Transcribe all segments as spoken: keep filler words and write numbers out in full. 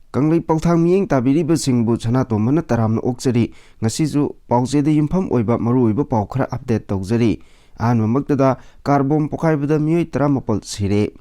ꯀꯪꯂꯩ ꯄꯥꯎꯊꯥꯡ ꯃꯤꯠꯌꯦꯡ ꯇꯥꯕꯤꯔꯤꯕꯁꯤꯡꯕꯨ ꯁꯅꯥꯇꯣꯝꯕꯅ ꯇꯔꯥꯝꯅ ꯑꯣꯛꯆꯔꯤ꯫ ꯉꯁꯤꯁꯨ ꯄꯥꯎꯆꯦꯗ ꯌꯨꯝꯐꯝ ꯑꯣꯏꯕ ꯃꯔꯨꯑꯣꯏꯕ ꯄꯥꯎ ꯈꯔ update ꯇꯧꯖꯔꯤ꯫ ꯑꯍꯥꯟꯕꯃꯛꯇꯗ, ꯀꯥꯔ ꯕꯣꯝ ꯄꯣꯈꯥꯏꯕꯗ ꯃꯤꯑꯣꯏ ꯇꯔꯥꯃꯥꯄꯜ ꯁꯤꯔꯦ꯫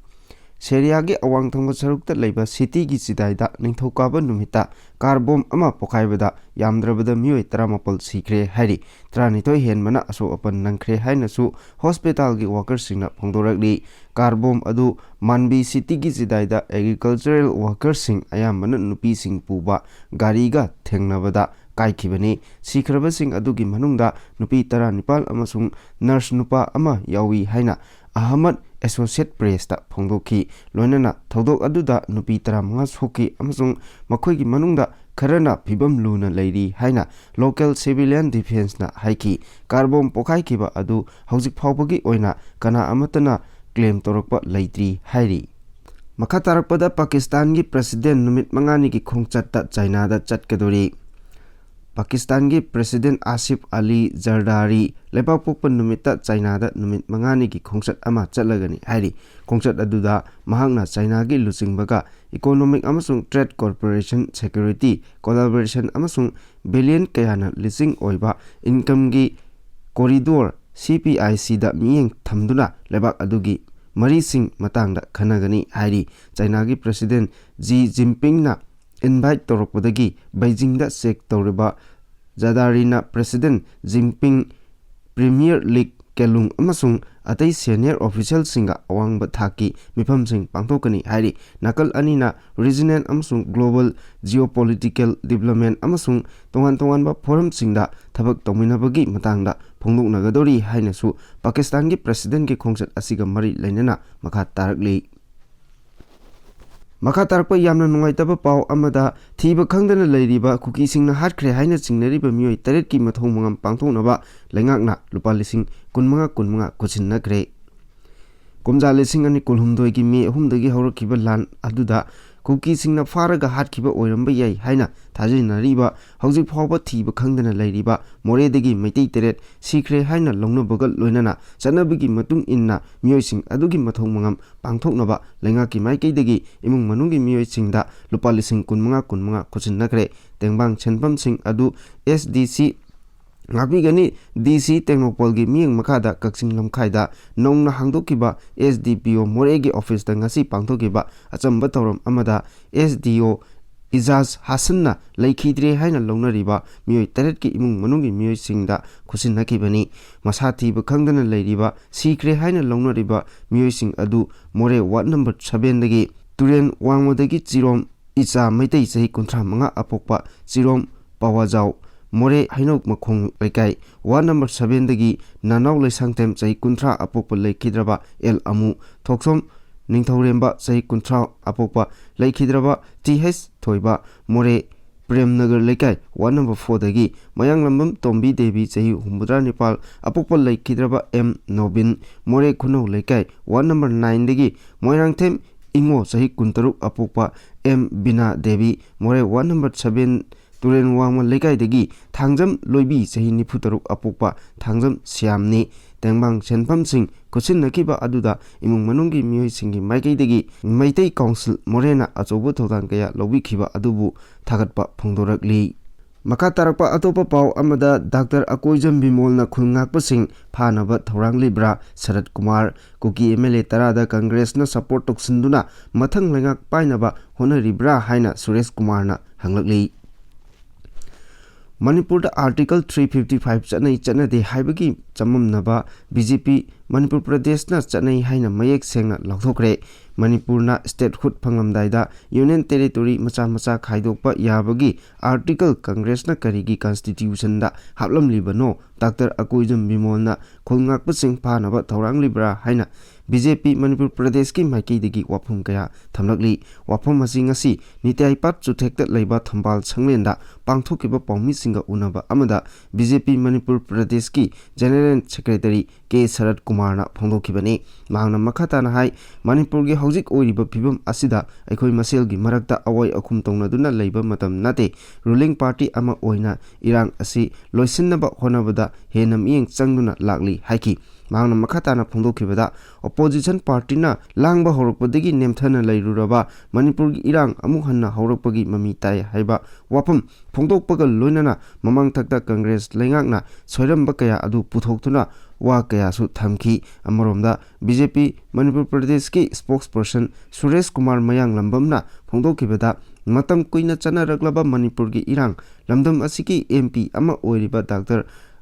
ꯁꯦꯔꯤꯌꯥꯒꯤ ꯑꯋꯥꯡ ꯊꯪꯕ ꯁꯔꯨꯛꯇ ꯂꯩꯕ ꯁꯤꯇꯤꯒꯤ ꯆꯤꯗꯥꯏꯗ ꯅꯤꯡꯊꯧꯀꯥꯕ ꯅꯨꯃꯤꯠꯇ ꯀꯥꯔ ꯕꯣꯝ ꯑꯃ ꯄꯣꯈꯥꯏꯕꯗ ꯌꯥꯝꯗ꯭ꯔꯕꯗ ꯃꯤꯑꯣꯏ ꯇꯔꯥꯃꯥꯄꯜ ꯁꯤꯈ꯭ꯔꯦ ꯍꯥꯏꯔꯤ꯫ ꯇꯔꯥꯅꯤꯊꯣꯏ ꯍꯦꯟꯕꯅ ꯑꯁꯣꯛ ꯑꯄꯟ ꯅꯪꯈ꯭ꯔꯦ ꯍꯥꯏꯅꯁꯨ ꯍꯣꯁꯄꯤꯇꯥꯜꯒꯤ ꯋꯥꯀꯔꯁꯤꯡꯅ ꯐꯣꯡꯗꯣꯔꯛꯂꯤ꯫ ꯀꯥꯔ ꯕꯣꯝ ꯑꯗꯨ ꯃꯥꯟꯕꯤ ꯁꯤꯇꯤꯒꯤ ꯆꯤꯗꯥꯏꯗ agricultural workerꯁꯤꯡ, ꯑꯌꯥꯝꯕꯅ ꯅꯨꯄꯤꯁꯤꯡ ꯄꯨꯕ ꯒꯥꯔꯤꯒ ꯊꯦꯡꯅꯕꯗ ꯀꯥꯏꯈꯤꯕꯅꯤ꯫ ꯁꯤꯈ꯭ꯔꯕꯁꯤꯡ ꯑꯗꯨꯒꯤ ꯃꯅꯨꯡꯗ ꯅꯨꯄꯤ ꯇꯔꯥꯅꯤꯄꯥꯜ ꯑꯃꯁꯨꯡ ꯅꯔꯁ ꯅꯨꯄꯥ ꯑꯃ ꯌꯥꯎꯏ ꯍꯥꯏꯅ ꯑꯍꯃꯗ Associate Pressꯇ ꯐꯣꯡꯗꯣꯛꯈꯤ꯫ ꯂꯣꯏꯅꯅ ꯊꯧꯗꯣꯛ ꯑꯗꯨꯗ ꯅꯨꯄꯤ ꯇꯔꯥꯃꯉꯥ ꯁꯣꯛꯈꯤ ꯑꯃꯁꯨꯡ ꯃꯈꯣꯏꯒꯤ ꯃꯅꯨꯡꯗ ꯈꯔꯅ ꯐꯤꯕꯝ ꯂꯨꯅ ꯂꯩꯔꯤ ꯍꯥꯏꯅ local civilian defenceꯅ ꯍꯥꯏꯈꯤ꯫ ꯀꯥꯔ ꯕꯣꯝ ꯄꯣꯈꯥꯏꯈꯤꯕ ꯑꯗꯨ ꯍꯧꯖꯤꯛ ꯐꯥꯎꯕꯒꯤ ꯑꯣꯏꯅ ꯀꯅꯥ ꯑꯃꯠꯇꯅ claim ꯇꯧꯔꯛꯄ ꯂꯩꯇ꯭ꯔꯤ ꯍꯥꯏꯔꯤ꯫ ꯃꯈꯥ ꯇꯥꯔꯛꯄꯗ, ꯄꯥꯀꯤꯁꯇꯥꯟꯒꯤ president ꯅꯨꯃꯤꯠ ꯃꯉꯥꯅꯤꯒꯤ ꯈꯣꯡꯆꯠꯇ ꯆꯥꯏꯅꯥꯗ ꯆꯠꯀꯗꯣꯔꯤ꯫ ꯄꯥꯀꯤꯁꯇꯥꯟꯒꯤ president ꯑꯥꯁꯤꯐ ꯑꯂꯤ ꯖꯔꯗꯥꯔꯤ ꯂꯩꯕꯥꯛꯄꯣꯛꯄ ꯅꯨꯃꯤꯠꯇ ꯆꯥꯏꯅꯥꯗ ꯅꯨꯃꯤꯠ ꯃꯉꯥꯅꯤꯒꯤ ꯈꯣꯡꯆꯠ ꯑꯃ ꯆꯠꯂꯒꯅꯤ ꯍꯥꯏꯔꯤ꯫ ꯈꯣꯡꯆꯠ ꯑꯗꯨꯗ ꯃꯍꯥꯛꯅ ꯆꯥꯏꯅꯥꯒꯤ ꯂꯨꯆꯤꯡꯕꯒ economic ꯑꯃꯁꯨꯡ trade cooperation, security collaboration ꯑꯃꯁꯨꯡ billion ꯀꯌꯥꯅ ꯂꯤꯁꯤꯡ ꯑꯣꯏꯕ incomeꯒꯤ corridor, CPICꯗ ꯃꯤꯠꯌꯦꯡ ꯊꯝꯗꯨꯅ ꯂꯩꯕꯥꯛ ꯑꯗꯨꯒꯤ ꯃꯔꯤꯁꯤꯡ ꯃꯇꯥꯡꯗ ꯈꯟꯅꯒꯅꯤ ꯍꯥꯏꯔꯤ꯫ ꯆꯥꯏꯅꯥꯒꯤ president ꯖꯤ ꯖꯤꯟꯄꯤꯡꯅ invite ꯇꯧꯔꯛꯄꯗꯒꯤ ꯕꯩꯖꯤꯡꯗ check ꯇꯧꯔꯤꯕ ꯖꯥꯗꯥꯔꯤꯅ president ꯖꯤꯟꯄꯤꯡ Premier Li Keqiang ꯑꯃꯁꯨꯡ ꯑꯇꯩ senior officialꯁꯤꯡꯒ ꯑꯋꯥꯡꯕ ꯊꯥꯛꯀꯤ ꯃꯤꯐꯝꯁꯤꯡ ꯄꯥꯡꯊꯣꯛꯀꯅꯤ ꯍꯥꯏꯔꯤ꯫ ꯅꯥꯀꯜ ꯑꯅꯤꯅ regional ꯑꯃꯁꯨꯡ global geopolitical development ꯑꯃꯁꯨꯡ ꯇꯣꯉꯥꯟ ꯇꯣꯉꯥꯟꯕ forumꯁꯤꯡꯗ ꯊꯕꯛ ꯇꯧꯃꯤꯟꯅꯕꯒꯤ ꯃꯇꯥꯡꯗ ꯐꯣꯡꯗꯣꯛꯅꯒꯗꯧꯔꯤ ꯍꯥꯏꯅꯁꯨ ꯄꯥꯀꯤꯁꯇꯥꯟꯒꯤ presidentꯀꯤ ꯈꯣꯡꯆꯠ ꯑꯁꯤꯒ ꯃꯔꯤ ꯂꯩꯅꯅ ꯃꯈꯥ ꯇꯥꯔꯛꯂꯤ꯫ ꯃꯈꯥ ꯇꯥꯔꯛꯄ ꯌꯥꯝꯅ ꯅꯨꯡꯉꯥꯏꯇꯕ ꯄꯥꯎ ꯑꯃꯗ, ꯊꯤꯕ ꯈꯪꯗꯅ ꯂꯩꯔꯤꯕ ꯀꯨꯀꯤꯁꯤꯡꯅ ꯍꯥꯠꯈ꯭ꯔꯦ ꯍꯥꯏꯅ ꯆꯤꯡꯅꯔꯤꯕ ꯃꯤꯑꯣꯏ ꯇꯔꯦꯠꯀꯤ ꯃꯊꯧ ꯃꯉꯝ ꯄꯥꯡꯊꯣꯛꯅꯕ ꯂꯩꯉꯥꯛꯅ ꯂꯨꯄꯥ ꯂꯤꯁꯤꯡ ꯀꯨꯟꯃꯉꯥ, ꯀꯨꯟꯃꯉꯥ ꯈꯨꯠꯁꯤꯟꯅꯈ꯭ꯔꯦ꯫ ꯀꯨꯝꯖꯥ ꯂꯤꯁꯤꯡ ꯑꯅꯤ ꯀꯨꯟꯍꯨꯝꯗꯣꯏꯒꯤ ꯃꯦ ꯑꯍꯨꯝꯗꯒꯤ ꯍꯧꯔꯛꯈꯤꯕ ꯂꯥꯟ ꯑꯗꯨꯗ ꯀꯨꯀꯤꯁꯤꯡꯅ ꯐꯥꯔꯒ ꯍꯥꯠꯈꯤꯕ ꯑꯣꯏꯔꯝꯕ ꯌꯥꯏ ꯍꯥꯏꯅ ꯊꯥꯖꯅꯔꯤꯕ, ꯍꯧꯖꯤꯛ ꯐꯥꯎꯕ ꯊꯤꯕ ꯈꯪꯗꯅ ꯂꯩꯔꯤꯕ ꯃꯣꯔꯦꯗꯒꯤ ꯃꯩꯇꯩ ꯇꯔꯦꯠ ꯁꯤꯈ꯭ꯔꯦ ꯍꯥꯏꯅ ꯂꯧꯅꯕꯒ ꯂꯣꯏꯅꯅ ꯆꯠꯅꯕꯤꯒꯤ ꯃꯇꯨꯡ ꯏꯟꯅ ꯃꯤꯑꯣꯏꯁꯤꯡ ꯑꯗꯨꯒꯤ ꯃꯊꯧ ꯃꯉꯝ ꯄꯥꯡꯊꯣꯛꯅꯕ ꯂꯩꯉꯥꯛꯀꯤ ꯃꯥꯏꯀꯩꯗꯒꯤ ꯏꯃꯨꯡ ꯃꯅꯨꯡꯒꯤ ꯃꯤꯑꯣꯏꯁꯤꯡꯗ ꯂꯨꯄꯥ ꯂꯤꯁꯤꯡ ꯀꯨꯟꯃꯉꯥ ꯀꯨꯟꯃꯉꯥ ꯈꯨꯠꯁꯤꯟꯅꯈ꯭ꯔꯦ꯫ ꯇꯦꯡꯕꯥꯡ ꯁꯦꯟꯐꯝꯁꯤꯡ ꯑꯗꯨ ꯑꯦꯁ ꯗꯤ ꯁꯤ ꯉꯥꯛꯄꯤꯒꯅꯤ꯫ ꯗꯤ ꯁꯤ ꯇꯦꯡꯅꯧꯄꯜꯒꯤ ꯃꯤꯠꯌꯦꯡ ꯃꯈꯥꯗ ꯀꯛꯆꯤꯡ ꯂꯝꯈꯥꯏꯗ ꯅꯧꯅ ꯍꯥꯡꯗꯣꯛꯈꯤꯕ ꯑꯦꯁ ꯗꯤ ꯄꯤ ꯑꯣ ꯃꯣꯔꯦꯒꯤ ꯑꯣꯐꯤꯁꯇ ꯉꯁꯤ ꯄꯥꯡꯊꯣꯛꯈꯤꯕ ꯑꯆꯝꯕ ꯊꯧꯔꯝ ꯑꯃꯗ ꯑꯦꯁ ꯗꯤ ꯑꯣ ꯏꯖꯥꯖ ꯍꯥꯁꯟꯅ ꯂꯩꯈꯤꯗ꯭ꯔꯦ ꯍꯥꯏꯅ ꯂꯧꯅꯔꯤꯕ ꯃꯤꯑꯣꯏ ꯇꯔꯦꯠꯀꯤ ꯏꯃꯨꯡ ꯃꯅꯨꯡꯒꯤ ꯃꯤꯑꯣꯏꯁꯤꯡꯗ ꯈꯨꯠꯁꯤꯟꯅꯈꯤꯕꯅꯤ꯫ ꯃꯁꯥ ꯊꯤꯕ ꯈꯪꯗꯅ ꯂꯩꯔꯤꯕ, ꯁꯤꯈ꯭ꯔꯦ ꯍꯥꯏꯅ ꯂꯧꯅꯔꯤꯕ ꯃꯤꯑꯣꯏꯁꯤꯡ ꯑꯗꯨ ꯃꯣꯔꯦ ꯋꯥꯔꯗ ꯅꯝꯕꯔ ꯁꯚꯦꯟꯗꯒꯤ ꯇꯨꯔꯦꯟ ꯋꯥꯡꯃꯗꯒꯤ ꯆꯤꯔꯣꯝ ꯏꯆꯥ ꯃꯩꯇꯩ ꯆꯍꯤ ꯀꯨꯟꯊ꯭ꯔꯥ ꯃꯉꯥ ꯑꯄꯣꯛꯄ ꯆꯤꯔꯣꯝ ꯄꯋꯥꯖꯥꯎ ꯃꯣꯔꯦ ꯍꯩꯅꯧ ꯃꯈꯣꯡ ꯂꯩꯀꯥꯏ ꯋꯥꯔꯗ ꯅꯝꯕꯔ ꯁꯚꯦꯟꯗꯒꯤ ꯅꯅꯥꯎ ꯂꯩꯁꯥꯡꯊꯦꯝ ꯆꯍꯤ ꯀꯨꯟꯊ꯭ꯔꯥ ꯑꯄꯣꯛꯄ ꯂꯩꯈꯤꯗ꯭ꯔꯕ ꯑꯦꯜ ꯑꯃꯨ ꯊꯣꯛꯁꯣꯝ ꯅꯤꯡꯊꯧꯔꯦꯝꯕ ꯆꯍꯤ ꯀꯨꯟꯊ꯭ꯔꯥ ꯑꯄꯣꯛꯄ ꯂꯩꯈꯤꯗ꯭ꯔꯕ ꯇꯤ ꯍꯩꯆ ꯊꯣꯏꯕ ꯃꯣꯔꯦ ꯄ꯭ꯔꯦꯝꯅꯒꯔ ꯂꯩꯀꯥꯏ ꯋꯥꯔꯗ ꯅꯝꯕꯔ ꯐꯣꯔꯗꯒꯤ ꯃꯌꯥꯡꯂꯝꯕꯝ ꯇꯣꯝꯕꯤ ꯗꯦꯕꯤ ꯆꯍꯤ ꯍꯨꯝꯐꯨꯇꯔꯥ ꯅꯤꯄꯥꯜ ꯑꯄꯣꯛꯄ ꯂꯩꯈꯤꯗ꯭ꯔꯕ ꯑꯦꯝ ꯅꯣꯕꯤꯟ ꯃꯣꯔꯦ ꯈꯨꯅꯧ ꯂꯩꯀꯥꯏ ꯋꯥꯔꯗ ꯅꯝꯕꯔ ꯅꯥꯏꯟꯗꯒꯤ ꯃꯣꯏꯔꯥꯡꯊꯦꯝ ꯏꯉꯣ ꯆꯍꯤ ꯀꯨꯟꯇꯔꯨꯛ ꯑꯄꯣꯛꯄ ꯑꯦꯝ ꯕꯤꯅꯥ ꯗꯦꯕꯤ ꯃꯣꯔꯦ ꯋꯥꯔꯗ ꯅꯝꯕꯔ ꯁꯚꯦꯟ ꯇꯨꯔꯦꯟ ꯋꯥꯡꯃ ꯂꯩꯀꯥꯏꯗꯒꯤ ꯊꯥꯡꯖꯝ ꯂꯣꯏꯕꯤ ꯆꯍꯤ ꯅꯤꯐꯨꯇꯔꯨꯛ ꯑꯄꯣꯛꯄ ꯊꯥꯡꯖꯝ ꯁ꯭ꯌꯥꯝꯅꯤ꯫ ꯇꯦꯡꯕꯥꯡ ꯁꯦꯟꯐꯝꯁꯤꯡ ꯈꯨꯠꯁꯤꯟꯅꯈꯤꯕ ꯑꯗꯨꯗ ꯏꯃꯨꯡ ꯃꯅꯨꯡꯒꯤ ꯃꯤꯑꯣꯏꯁꯤꯡꯒꯤ ꯃꯥꯏꯀꯩꯗꯒꯤ ꯃꯩꯇꯩ ꯀꯥꯎꯟꯁꯤꯜ ꯃꯣꯔꯦꯅ ꯑꯆꯧꯕ ꯊꯧꯗꯥꯡ ꯀꯌꯥ ꯂꯧꯕꯤꯈꯤꯕ ꯑꯗꯨꯕꯨ ꯊꯥꯒꯠꯄ ꯐꯣꯡꯗꯣꯔꯛꯂꯤ꯫ ꯃꯈꯥ ꯇꯥꯔꯛꯄ ꯑꯇꯣꯞꯄ ꯄꯥꯎ ꯑꯃꯗ ꯗꯥꯛꯇꯔ ꯑꯀꯣꯏꯖꯝ ꯕꯤꯃꯣꯜꯅ ꯈꯨꯜ ꯉꯥꯛꯄꯁꯤꯡ ꯐꯥꯅꯕ ꯊꯧꯔꯥꯡꯂꯤꯕ꯭ꯔꯥ? ꯁꯔꯠ ꯀꯨꯃꯥꯔ꯫ ꯀꯨꯀꯤ ꯑꯦꯝ ꯑꯦꯜ ꯑꯦ ꯇꯔꯥꯗ ꯀꯪꯒ꯭ꯔꯦꯁꯅ ꯁꯄꯣꯔꯠ ꯇꯧꯁꯤꯟꯗꯨꯅ ꯃꯊꯪ ꯂꯩꯉꯥꯛ ꯄꯥꯏꯅꯕ ꯍꯣꯠꯅꯔꯤꯕ꯭ꯔꯥ ꯍꯥꯏꯅ ꯁꯨꯔꯦꯁ ꯀꯨꯃꯥꯔꯅ ꯍꯪꯂꯛꯂꯤ꯫ ꯃꯅꯤꯄꯨꯔꯗ ꯑꯥꯔꯇꯤꯀꯜ ꯊ꯭ꯔꯤ ꯐꯤꯐꯇꯤ ꯐꯥꯏꯚ ꯆꯠꯅꯩ ꯆꯠꯅꯗꯦ ꯍꯥꯏꯕꯒꯤ ꯆꯃꯝꯅꯕ ꯕꯤ ꯖꯦ ꯄꯤ ꯃꯅꯤꯄꯨꯔ ꯄ꯭ꯔꯗꯦꯁꯅ ꯆꯠꯅꯩ ꯍꯥꯏꯅ ꯃꯌꯦꯛ ꯁꯦꯡꯅ ꯂꯥꯎꯊꯣꯛꯈ꯭ꯔꯦ꯫ ꯃꯅꯤꯄꯨꯔꯅ ꯁ꯭ꯇꯦꯠꯍꯨꯗ ꯐꯪꯂꯝꯗꯥꯏꯗ ꯌꯨꯅꯤꯌꯟ ꯇꯦꯔꯤꯇꯣꯔꯤ ꯃꯆꯥ ꯃꯆꯥ ꯈꯥꯏꯗꯣꯛꯄ ꯌꯥꯕꯒꯤ ꯑꯥꯔꯇꯤꯀꯜ ꯀꯪꯒ꯭ꯔꯦꯁꯅ ꯀꯔꯤꯒꯤ ꯀꯟꯁꯇꯤꯇ꯭ꯌꯨꯁꯟꯗ ꯍꯥꯞꯂꯝꯂꯤꯕꯅꯣ? ꯗꯥꯛꯇꯔ ꯑꯀꯣꯏꯖꯝ ꯕꯤꯃꯣꯜꯅ ꯈꯨꯜ ꯉꯥꯛꯄꯁꯤꯡ ꯐꯥꯅꯕ ꯊꯧꯔꯥꯡꯂꯤꯕ꯭ꯔꯥ ꯍꯥꯏꯅ ꯕꯤ ꯖꯦ ꯄꯤ ꯃꯅꯤꯄꯨꯔ ꯄ꯭ꯔꯗꯦꯁꯀꯤ ꯃꯥꯏꯀꯩꯗꯒꯤ ꯋꯥꯐꯝ ꯀꯌꯥ ꯊꯝꯂꯛꯂꯤ꯫ ꯋꯥꯐꯝ ꯑꯁꯤ ꯉꯁꯤ ꯅꯤꯇꯤ ꯑꯥꯌꯣꯒ ꯆꯨꯊꯦꯛꯇ ꯂꯩꯕ ꯊꯝꯕꯥꯜ ꯁꯪꯂꯦꯟꯗ ꯄꯥꯡꯊꯣꯛꯈꯤꯕ ꯄꯥꯎꯃꯤꯁꯤꯡꯒ ꯎꯅꯕ ꯑꯃꯗ ꯕꯤ ꯖꯦ ꯄꯤ ꯃꯅꯤꯄꯨꯔ ꯄ꯭ꯔꯗꯦꯁꯀꯤ ꯖꯦꯅꯔꯦꯜ ꯁꯦꯀ꯭ꯔꯦꯇꯔꯤ ꯀꯦ ꯁꯔꯠ ꯀꯨꯃꯥꯔꯅ ꯐꯣꯡꯗꯣꯛꯈꯤꯕꯅꯤ꯫ ꯃꯍꯥꯛꯅ ꯃꯈꯥ ꯇꯥꯅ ꯍꯥꯏ, ꯃꯅꯤꯄꯨꯔꯒꯤ ꯍꯧꯖꯤꯛ ꯑꯣꯏꯔꯤꯕ ꯐꯤꯕꯝ ꯑꯁꯤꯗ ꯑꯩꯈꯣꯏ ꯃꯁꯦꯜꯒꯤ ꯃꯔꯛꯇ ꯑꯋꯥꯏ ꯑꯈꯨꯝ ꯇꯧꯅꯗꯨꯅ ꯂꯩꯕ ꯃꯇꯝ ꯅꯠꯇꯦ꯫ ꯔꯨꯂꯤꯡ ꯄꯥꯔꯇꯤ ꯑꯃ ꯑꯣꯏꯅ ꯏꯔꯥꯡ ꯑꯁꯤ ꯂꯣꯏꯁꯤꯟꯅꯕ ꯍꯣꯠꯅꯕꯗ ꯍꯦꯟꯅ ꯃꯤꯠꯌꯦꯡ ꯆꯪꯗꯨꯅ ꯂꯥꯛꯂꯤ ꯍꯥꯏꯈꯤ꯫ ꯃꯍꯥꯛꯅ ꯃꯈꯥ ꯇꯥꯅ ꯐꯣꯡꯗꯣꯛꯈꯤꯕꯗ, ꯑꯣꯄꯣꯖꯤꯁꯟ ꯄꯥꯔꯇꯤꯅ ꯂꯥꯡꯕ ꯍꯧꯔꯛꯄꯗꯒꯤ ꯅꯦꯝꯊꯅ ꯂꯩꯔꯨꯔꯕ ꯃꯅꯤꯄꯨꯔꯒꯤ ꯏꯔꯥꯡ ꯑꯃꯨꯛ ꯍꯟꯅ ꯍꯧꯔꯛꯄꯒꯤ ꯃꯃꯤ ꯇꯥꯏ ꯍꯥꯏꯕ ꯋꯥꯐꯝ ꯐꯣꯡꯗꯣꯛꯄꯒ ꯂꯣꯏꯅꯅ ꯃꯃꯥꯡꯊꯛꯇ ꯀꯪꯒ꯭ꯔꯦꯁ ꯂꯩꯉꯥꯛꯅ ꯁꯣꯏꯔꯝꯕ ꯀꯌꯥ ꯑꯗꯨ ꯄꯨꯊꯣꯛꯇꯨꯅ ꯋꯥ ꯀꯌꯥꯁꯨ ꯊꯝꯈꯤ꯫ ꯑꯃꯔꯣꯝꯗ ꯕꯤ ꯖꯦ ꯄꯤ ꯃꯅꯤꯄꯨꯔ ꯄ꯭ꯔꯗꯦꯁꯀꯤ ꯁ꯭ꯄꯣꯛꯁ ꯄꯔꯁꯟ ꯁꯨꯔꯦꯁ ꯀꯨꯃꯥꯔ ꯃꯌꯥꯡꯂꯝꯕꯝꯅ ꯐꯣꯡꯗꯣꯛꯈꯤꯕꯗ, ꯃꯇꯝ ꯀꯨꯏꯅ ꯆꯠꯅꯔꯛꯂꯕ ꯃꯅꯤꯄꯨꯔꯒꯤ ꯏꯔꯥꯡ ꯂꯝꯗꯝ ꯑꯁꯤꯒꯤ ꯑꯦꯝ ꯄꯤ ꯑꯃ ꯑꯣꯏꯔꯤꯕ ꯗꯥꯛꯇꯔ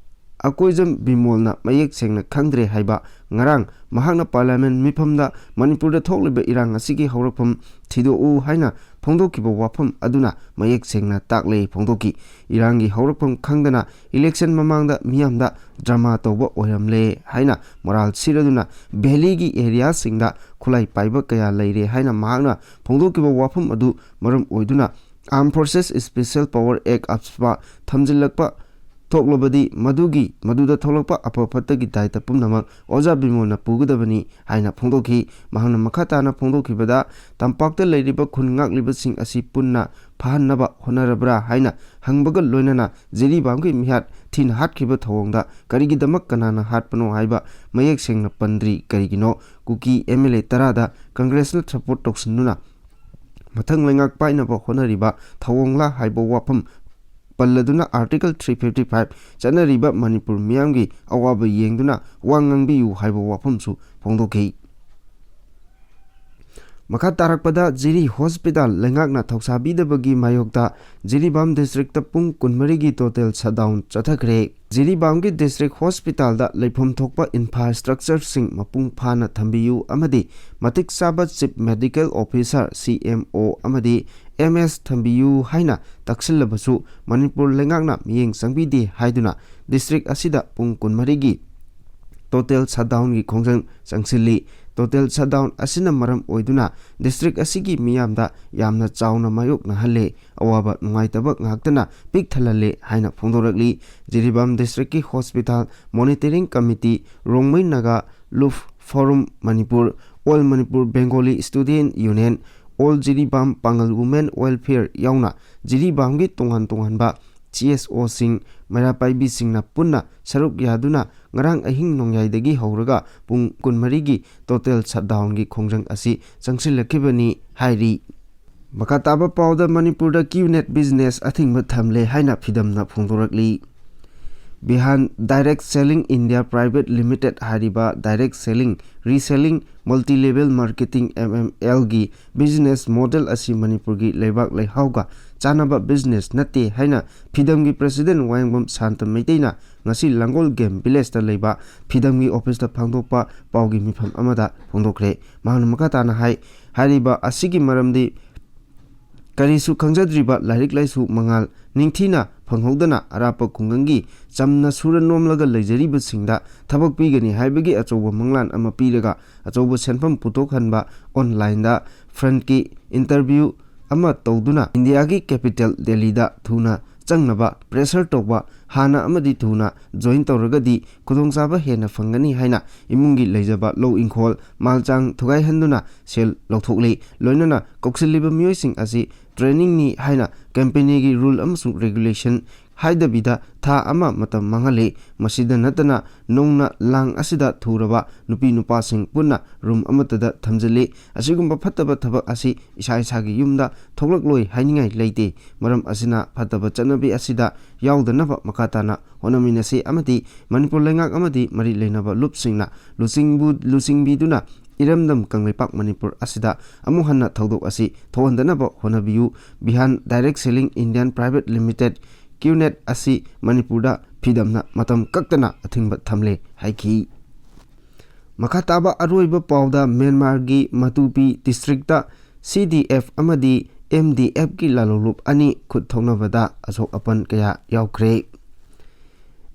ꯑꯀꯣꯏꯖꯝ ꯕꯤꯃꯣꯜꯅ ꯃꯌꯦꯛ ꯁꯦꯡꯅ ꯈꯪꯗ꯭ꯔꯦ ꯍꯥꯏꯕ ꯉꯔꯥꯡ ꯃꯍꯥꯛꯅ ꯄꯥꯔꯂꯤꯌꯥꯃꯦꯟ ꯃꯤꯐꯝꯗ ꯃꯅꯤꯄꯨꯔꯗ ꯊꯣꯛꯂꯤꯕ ꯏꯔꯥꯡ ꯑꯁꯤꯒꯤ ꯍꯧꯔꯛꯐꯝ ꯊꯤꯗꯣꯛꯎ ꯍꯥꯏꯅ ꯐꯣꯡꯗꯣꯛꯈꯤꯕ ꯋꯥꯐꯝ ꯑꯗꯨꯅ ꯃꯌꯦꯛ ꯁꯦꯡꯅ ꯇꯥꯛꯂꯦ ꯐꯣꯡꯗꯣꯛꯈꯤ꯫ ꯏꯔꯥꯡꯒꯤ ꯍꯧꯔꯛꯐꯝ ꯈꯪꯗꯅ ꯏꯂꯦꯛꯁꯟ ꯃꯃꯥꯡꯗ ꯃꯤꯌꯥꯝꯗ ꯗ꯭ꯔꯃꯥ ꯇꯧꯕ ꯑꯣꯏꯔꯝꯂꯦ ꯍꯥꯏꯅ ꯃꯣꯔꯥꯜ ꯁꯤꯔꯗꯨꯅ ꯚꯦꯂꯤꯒꯤ ꯑꯦꯔꯤꯌꯥꯁꯤꯡꯗ ꯈꯨꯠꯂꯥꯏ ꯄꯥꯏꯕ ꯀꯌꯥ ꯂꯩꯔꯦ ꯍꯥꯏꯅ ꯃꯍꯥꯛꯅ ꯐꯣꯡꯗꯣꯛꯈꯤꯕ ꯋꯥꯐꯝ ꯑꯗꯨ ꯃꯔꯝ ꯑꯣꯏꯗꯨꯅ Armed Forces Special Power Act, AFSPA, ꯊꯝꯖꯤꯜꯂꯛꯄ ꯊꯣꯛꯂꯕꯗꯤ ꯃꯗꯨꯒꯤ, ꯃꯗꯨꯗ ꯊꯣꯛꯂꯛꯄ ꯑꯐ ꯐꯠꯇꯒꯤ ꯗꯥꯏꯇ ꯄꯨꯝꯅꯃꯛ ꯑꯣꯖꯥ ꯕꯤꯃꯣꯜꯅ ꯄꯨꯒꯗꯕꯅꯤ ꯍꯥꯏꯅ ꯐꯣꯡꯗꯣꯛꯈꯤ꯫ ꯃꯍꯥꯛꯅ ꯃꯈꯥ ꯇꯥꯅ ꯐꯣꯡꯗꯣꯛꯈꯤꯕꯗ, ꯇꯝꯄꯥꯛꯇ ꯂꯩꯔꯤꯕ ꯈꯨꯟ ꯉꯥꯛꯂꯤꯕꯁꯤꯡ ꯑꯁꯤ ꯄꯨꯟꯅ ꯐꯥꯍꯟꯅꯕ ꯍꯣꯠꯅꯔꯕ꯭ꯔꯥ ꯍꯥꯏꯅ ꯍꯪꯕꯒ ꯂꯣꯏꯅꯅ ꯖꯤꯔꯤꯕꯥꯝꯒꯤ ꯃꯤꯍꯥꯠ ꯊꯤꯅ ꯍꯥꯠꯈꯤꯕ ꯊꯧꯑꯣꯡꯗ ꯀꯔꯤꯒꯤꯗꯃꯛ ꯀꯅꯥꯅ ꯍꯥꯠꯄꯅꯣ ꯍꯥꯏꯕ ꯃꯌꯦꯛ ꯁꯦꯡꯅ ꯄꯟꯗ꯭ꯔꯤ꯫ ꯀꯔꯤꯒꯤꯅꯣ ꯀꯨꯀꯤ ꯑꯦꯝ ꯑꯦꯜ ꯑꯦ ꯇꯔꯥꯗ ꯀꯪꯒ꯭ꯔꯦꯁꯅ ꯁꯄꯣꯔꯠ ꯇꯧꯁꯤꯟꯗꯨꯅ ꯃꯊꯪ ꯂꯩꯉꯥꯛ ꯄꯥꯏꯅꯕ ꯍꯣꯠꯅꯔꯤꯕ ꯊꯧꯑꯣꯡꯂꯥ ꯍꯥꯏꯕ ꯋꯥꯐꯝ ꯄꯜꯂꯗꯨꯅ Article three fifty five ꯆꯠꯅꯔꯤꯕ ꯃꯅꯤꯄꯨꯔ ꯃꯤꯌꯥꯝꯒꯤ ꯑꯋꯥꯕ ꯌꯦꯡꯗꯨꯅ ꯋꯥ ꯉꯥꯡꯕꯤꯌꯨ ꯍꯥꯏꯕ ꯋꯥꯐꯝꯁꯨ ꯐꯣꯡꯗꯣꯛꯈꯤ꯫ ꯃꯈꯥ ꯇꯥꯔꯛꯄꯗ ꯖꯤꯔꯤ ꯍꯣꯁꯄꯤꯇꯥꯜ ꯂꯩꯉꯥꯛꯅ ꯊꯧꯁꯥꯕꯤꯗꯕꯒꯤ ꯃꯥꯌꯣꯛꯇ ꯖꯤꯔꯤꯕꯥꯝ ꯗꯤꯁꯇ꯭ꯔꯤꯛꯇ ꯄꯨꯡ ꯀꯨꯟꯃꯔꯤꯒꯤ total shutdown ꯆꯠꯊꯈ꯭ꯔꯦ꯫ ꯖꯤꯔꯤꯕꯥꯝꯒꯤ ꯗꯤꯁꯇ꯭ꯔꯤꯛ ꯍꯣꯁꯄꯤꯇꯥꯜꯗ ꯂꯩꯐꯝ ꯊꯣꯛꯄ ꯏꯟꯐ꯭ꯔꯥꯁ꯭ꯇ꯭ꯔꯛꯆꯔꯁꯤꯡ ꯃꯄꯨꯡ ꯐꯥꯅ ꯊꯝꯕꯤꯌꯨ ꯑꯃꯗꯤ ꯃꯇꯤꯛ ꯆꯥꯕ ꯆꯤꯐ ꯃꯦꯗꯤꯀꯦꯜ ꯑꯣꯐꯤꯁꯥꯔ, ꯁꯤ ꯑꯦꯝ ꯑꯣ, ꯑꯃꯗꯤ ꯑꯦꯝ ꯑꯦꯁ ꯊꯝꯕꯤꯌꯨ ꯍꯥꯏꯅ ꯇꯛꯁꯤꯜꯂꯕꯁꯨ ꯃꯅꯤꯄꯨꯔ ꯂꯩꯉꯥꯛꯅ ꯃꯤꯠꯌꯦꯡ ꯆꯪꯕꯤꯗꯦ ꯍꯥꯏꯗꯨꯅ ꯗꯤꯁꯇ꯭ꯔꯤꯛ ꯑꯁꯤꯗ ꯄꯨꯡ ꯀꯨꯟꯃꯔꯤꯒꯤ total shutdownꯒꯤ ꯈꯣꯡꯖꯪ ꯆꯪꯁꯤꯜꯂꯤ꯫ Total shutdown ꯑꯁꯤꯅ ꯃꯔꯝ ꯑꯣꯏꯗꯨꯅ district ꯑꯁꯤꯒꯤ ꯃꯤꯌꯥꯝꯗ ꯌꯥꯝꯅ ꯆꯥꯎꯅ ꯃꯥꯌꯣꯛꯅꯍꯜꯂꯦ꯫ ꯑꯋꯥꯕ ꯅꯨꯡꯉꯥꯏꯇꯕ ꯉꯥꯛꯇꯅ ꯄꯤꯛ ꯊꯜꯍꯜꯂꯦ ꯍꯥꯏꯅ ꯐꯣꯡꯗꯣꯔꯛꯂꯤ꯫ Jiribam districtꯀꯤ hospital monitoring committee, Rongmei Naga Luf Forum Manipur, All Manipur Bengali Student Union, All Jiribam Pangal Women Welfare ꯌꯥꯎꯅ ꯖꯤꯔꯤꯕꯥꯝꯒꯤ ꯇꯣꯉꯥꯟ ꯇꯣꯉꯥꯟꯕ ꯁꯤ ꯑꯦꯁ ꯑꯣꯁꯤꯡ, ꯃꯩꯔꯥ ꯄꯥꯏꯕꯤꯁꯤꯡꯅ ꯄꯨꯟꯅ ꯁꯔꯨꯛ ꯌꯥꯗꯨꯅ ꯉꯔꯥꯡ ꯑꯍꯤꯡ ꯅꯣꯡꯌꯥꯏꯗꯒꯤ ꯍꯧꯔꯒ ꯄꯨꯡ ꯀꯨꯟꯃꯔꯤꯒꯤ total shutdownꯒꯤ ꯈꯣꯡꯖꯪ ꯑꯁꯤ ꯆꯪꯁꯤꯜꯂꯛꯈꯤꯕꯅꯤ ꯍꯥꯏꯔꯤ꯫ ꯃꯈꯥ ꯇꯥꯕ ꯄꯥꯎꯗ ꯃꯅꯤꯄꯨꯔꯗ QNet business ꯑꯊꯤꯡꯕ ꯊꯝꯂꯦ ꯍꯥꯏꯅ ꯐꯤꯗꯝꯅ ꯐꯣꯡꯗꯣꯔꯛꯂꯤ꯫ ꯕꯤꯍꯥꯟ Direct Selling India Private Limited ꯍꯥꯏꯔꯤꯕ direct selling, reselling, multi-level marketing, M M Lꯒꯤ business model ꯑꯁꯤ ꯃꯅꯤꯄꯨꯔꯒꯤ ꯂꯩꯕꯥꯛ ꯂꯩꯍꯥꯎꯒ ꯆꯥꯟꯅꯕ business ꯅꯠꯇꯦ ꯍꯥꯏꯅ ꯐꯤꯗꯝꯒꯤ president ꯋꯥꯌꯦꯡꯕꯝ ꯁꯥꯟꯇ ꯃꯩꯇꯩꯅ ꯉꯁꯤ ꯂꯥꯡꯒꯣꯜ game villageꯇ ꯂꯩꯕ ꯐꯤꯗꯝꯒꯤ officeꯇ ꯐꯣꯡꯗꯣꯛꯄ ꯄꯥꯎꯒꯤ ꯃꯤꯐꯝ ꯑꯃꯗ ꯐꯣꯡꯗꯣꯛꯈ꯭ꯔꯦ꯫ ꯃꯍꯥꯛꯅ ꯃꯈꯥ ꯇꯥꯅ ꯍꯥꯏ, ꯍꯥꯏꯔꯤꯕ ꯑꯁꯤꯒꯤ ꯃꯔꯝꯗꯤ ꯀꯔꯤꯁꯨ ꯈꯪꯖꯗ꯭ꯔꯤꯕ ꯂꯥꯏꯔꯤꯛ ꯂꯥꯏꯁꯨ ꯃꯉꯥꯜ ꯅꯤꯡꯊꯤꯅ ꯐꯪꯍꯧꯗꯅ ꯑꯔꯥꯞꯄ ꯈꯨꯡꯒꯪꯒꯤ ꯆꯝꯅ ꯁꯨꯔ ꯅꯣꯝꯂꯒ ꯂꯩꯖꯔꯤꯕꯁꯤꯡꯗ ꯊꯕꯛ ꯄꯤꯒꯅꯤ ꯍꯥꯏꯕꯒꯤ ꯑꯆꯧꯕ ꯃꯪꯂꯥꯟ ꯑꯃ ꯄꯤꯔꯒ ꯑꯆꯧꯕ ꯁꯦꯟꯐꯝ ꯄꯨꯊꯣꯛꯍꯟꯕ, onlineꯗ friendꯀꯤ interview ꯑꯃ ꯇꯧꯗꯨꯅ ꯏꯟꯗꯤꯌꯥꯒꯤ capital ꯗꯦꯜꯂꯤꯗ ꯊꯨꯅ ꯆꯪꯅꯕ pressure ꯇꯧꯕ, ꯍꯥꯟꯅ ꯑꯃꯗꯤ ꯊꯨꯅ join ꯇꯧꯔꯒꯗꯤ ꯈꯨꯗꯣꯡꯆꯥꯕ ꯍꯦꯟꯅ ꯐꯪꯒꯅꯤ ꯍꯥꯏꯅ ꯏꯃꯨꯡꯒꯤ ꯂꯩꯖꯕ ꯂꯧ ꯏꯪꯈꯣꯜ, ꯃꯥꯜ ꯆꯥꯡ ꯊꯨꯒꯥꯏꯍꯟꯗꯨꯅ ꯁꯦꯜ ꯂꯧꯊꯣꯛꯂꯤ꯫ ꯂꯣꯏꯅꯅ ꯀꯧꯁꯤꯜꯂꯤꯕ ꯃꯤꯑꯣꯏꯁꯤꯡ ꯑꯁꯤ trainingꯅꯤ ꯍꯥꯏꯅ companyꯒꯤ rule ꯑꯃꯁꯨꯡ regulation ꯍꯥꯏꯗꯕꯤꯗ ꯊꯥ ꯑꯃ ꯃꯇꯝ ꯃꯥꯡꯍꯜꯂꯤ꯫ ꯃꯁꯤꯗ ꯅꯠꯇꯅ ꯅꯧꯅ ꯂꯥꯡ ꯑꯁꯤꯗ ꯊꯨꯔꯕ ꯅꯨꯄꯤ ꯅꯨꯄꯥꯁꯤꯡ ꯄꯨꯟꯅ room ꯑꯃꯠꯇꯗ ꯊꯝꯖꯤꯜꯂꯤ꯫ ꯑꯁꯤꯒꯨꯝꯕ ꯐꯠꯇꯕ ꯊꯕꯛ ꯑꯁꯤ ꯏꯁꯥ ꯏꯁꯥꯒꯤ ꯌꯨꯝꯗ ꯊꯣꯛꯂꯛꯂꯣꯏ ꯍꯥꯏꯅꯤꯡꯉꯥꯏ ꯂꯩꯇꯦ꯫ ꯃꯔꯝ ꯑꯁꯤꯅ ꯐꯠꯇꯕ ꯆꯠꯅꯕꯤ ꯑꯁꯤꯗ ꯌꯥꯎꯗꯅꯕ ꯃꯈꯥ ꯇꯥꯅ ꯍꯣꯠꯅꯃꯤꯟꯅꯁꯤ ꯑꯃꯗꯤ ꯃꯅꯤꯄꯨꯔ ꯂꯩꯉꯥꯛ ꯑꯃꯗꯤ ꯃꯔꯤ ꯂꯩꯅꯕ ꯂꯨꯞꯁꯤꯡꯅ ꯂꯨꯆꯤꯡꯕꯨ-, ꯂꯨꯆꯤꯡꯕꯤꯗꯨꯅ ꯏꯔꯝꯗꯝ ꯀꯪꯂꯩꯄꯥꯛ ꯃꯅꯤꯄꯨꯔ ꯑꯁꯤꯗ ꯑꯃꯨꯛ ꯍꯟꯅ ꯊꯧꯗꯣꯛ ꯑꯁꯤ ꯊꯣꯛꯍꯟꯗꯅꯕ ꯍꯣꯠꯅꯕꯤꯌꯨ꯫ ꯕꯤꯍꯥꯟ Direct Selling India Private Limited, QNet ꯑꯁꯤ ꯃꯅꯤꯄꯨꯔꯗ ꯐꯤꯗꯝꯅ ꯃꯇꯝ ꯀꯛꯇꯅ ꯑꯊꯤꯡꯕ ꯊꯝꯂꯦ ꯍꯥꯏꯈꯤ꯫ ꯃꯈꯥ ꯇꯥꯕ ꯑꯔꯣꯏꯕ ꯄꯥꯎꯗ ꯃ꯭ꯌꯥꯟꯃꯥꯔꯒꯤ ꯃꯇꯨꯄꯤ districtꯇ CDF ꯑꯃꯗꯤ MDFꯀꯤ ꯂꯥꯂꯣꯡꯂꯨꯞ ꯑꯅꯤ ꯈꯨꯠ ꯊꯣꯛꯅꯕꯗ ꯑꯁꯣꯛ ꯑꯄꯟ ꯀꯌꯥ ꯌꯥꯎꯈ꯭ꯔꯦ꯫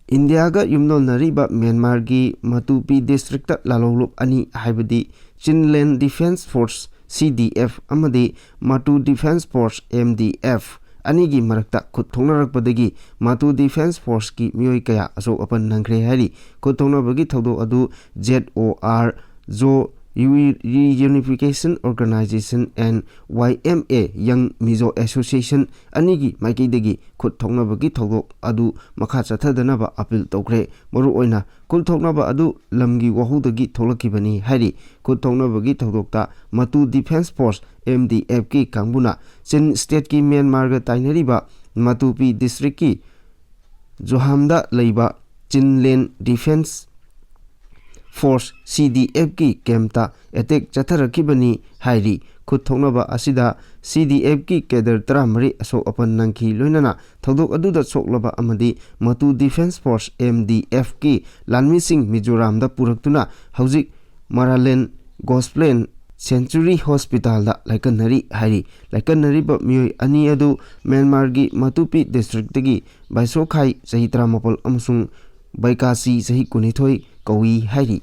ꯏꯟꯗꯤꯌꯥꯒ ꯌꯨꯝꯂꯣꯟꯅꯔꯤꯕ ꯃ꯭ꯌꯥꯟꯃꯥꯔꯒꯤ ꯃꯇꯨꯄꯤ ꯗꯤꯁꯇ꯭ꯔꯤꯛꯇ ꯂꯥꯂꯣꯡꯂꯨꯞ ꯑꯅꯤ, ꯍꯥꯏꯕꯗꯤ ꯆꯤꯟꯂꯦꯟ ꯗꯤꯐꯦꯟꯁ ꯐꯣꯔꯁ, ꯁꯤ ꯗꯤ ꯑꯦꯐ, ꯑꯃꯗꯤ ꯃꯇꯨ defence force, M D F, ꯑꯅꯤꯒꯤ ꯃꯔꯛꯇ ꯈꯨꯠ ꯊꯣꯛꯅꯔꯛꯄꯗꯒꯤ ꯃꯇꯨ ꯗꯤꯐꯦꯟꯁ ꯐꯣꯔꯁꯀꯤ ꯃꯤꯑꯣꯏ ꯀꯌꯥ ꯑꯁꯣꯛ ꯑꯄꯟ ꯅꯪꯈ꯭ꯔꯦ ꯍꯥꯏꯔꯤ꯫ ꯈꯨꯠ ꯊꯣꯛꯅꯕꯒꯤ ꯊꯧꯗꯣꯛ ꯑꯗꯨ zed O R, Zo reunification organisation and Y M A, ꯌꯪ ꯃꯤꯖꯣ ꯑꯦꯁꯣꯁꯤꯌꯦꯁꯟ ꯑꯅꯤꯒꯤ ꯃꯥꯏꯀꯩꯗꯒꯤ ꯈꯨꯠ ꯊꯣꯛꯅꯕꯒꯤ ꯊꯧꯗꯣꯛ ꯑꯗꯨ ꯃꯈꯥ ꯆꯠꯊꯗꯅꯕ ꯑꯄꯤꯜ ꯇꯧꯈ꯭ꯔꯦ꯫ ꯃꯔꯨꯑꯣꯏꯅ ꯈꯨꯠ ꯊꯣꯛꯅꯕ ꯑꯗꯨ ꯂꯝꯒꯤ ꯋꯥꯍꯧꯗꯒꯤ ꯊꯣꯛꯂꯛꯈꯤꯕꯅꯤ ꯍꯥꯏꯔꯤ꯫ ꯈꯨꯠ ꯊꯣꯛꯅꯕꯒꯤ ꯊꯧꯗꯣꯛꯇ ꯃꯇꯨ ꯗꯤꯐꯦꯟꯁ ꯐꯣꯔꯁ, ꯑꯦꯝ ꯗꯤ ꯑꯦꯐꯀꯤ ꯀꯥꯡꯕꯨꯅ ꯆꯤꯟ ꯁ꯭ꯇꯦꯠꯀꯤ ꯃ꯭ꯌꯥꯟꯃꯥꯔꯒ ꯇꯥꯏꯅꯔꯤꯕ ꯃꯇꯨꯄꯤ ꯗꯤꯁꯇ꯭ꯔꯤꯛꯀꯤ ꯖꯣꯍꯥꯝꯗ ꯂꯩꯕ ꯆꯤꯟꯂꯦꯟ ꯗꯤꯐꯦꯟꯁ ꯐꯣꯔꯁ, ꯁꯤ ꯗꯤ ꯑꯦꯐꯀꯤ ꯀꯦꯝꯞꯇ ꯑꯦꯇꯦꯛ ꯆꯠꯊꯔꯛꯈꯤꯕꯅꯤ ꯍꯥꯏꯔꯤ꯫ ꯈꯨꯠ ꯊꯣꯛꯅꯕ ꯑꯁꯤꯗ ꯁꯤ ꯗꯤ ꯑꯦꯐꯀꯤ ꯀꯦꯗꯔ ꯇꯔꯥꯃꯔꯤ ꯑꯁꯣꯛ ꯑꯄꯟ ꯅꯪꯈꯤ, ꯂꯣꯏꯅꯅ ꯊꯧꯗꯣꯛ ꯑꯗꯨꯗ ꯁꯣꯛꯂꯕ ꯑꯃꯗꯤ ꯃꯇꯨ ꯗꯤꯐꯦꯟꯁ ꯐꯣꯔꯁ, ꯑꯦꯝ ꯗꯤ ꯑꯦꯐꯀꯤ ꯂꯥꯟꯃꯤꯁꯤꯡ ꯃꯤꯖꯣꯔꯥꯝꯗ ꯄꯨꯔꯛꯇꯨꯅ ꯍꯧꯖꯤꯛ ꯃꯥꯔꯥꯂꯦꯟ ꯒꯣꯁꯄ꯭ꯂꯦꯟ ꯁꯦꯟꯆꯨꯔꯤ ꯍꯣꯁꯄꯤꯇꯥꯜꯗ ꯂꯥꯏꯀꯠꯅꯔꯤ ꯍꯥꯏꯔꯤ꯫ ꯂꯥꯏꯀꯠꯅꯔꯤꯕ ꯃꯤꯑꯣꯏ ꯑꯅꯤ ꯑꯗꯨ ꯃ꯭ꯌꯥꯟꯃꯥꯔꯒꯤ ꯃꯇꯨꯄꯤ ꯗꯤꯁꯇ꯭ꯔꯤꯛꯇꯒꯤ ꯕꯥꯏꯁꯣꯈꯥꯏ, ꯆꯍꯤ ꯇꯔꯥꯃꯥꯄꯜ, ꯑꯃꯁꯨꯡ ꯕꯩꯀꯥꯁꯤ, ꯆꯍꯤ ꯀꯨꯟꯅꯤꯊꯣꯏ, ꯀꯧꯏ ꯍꯥꯏꯔꯤ꯫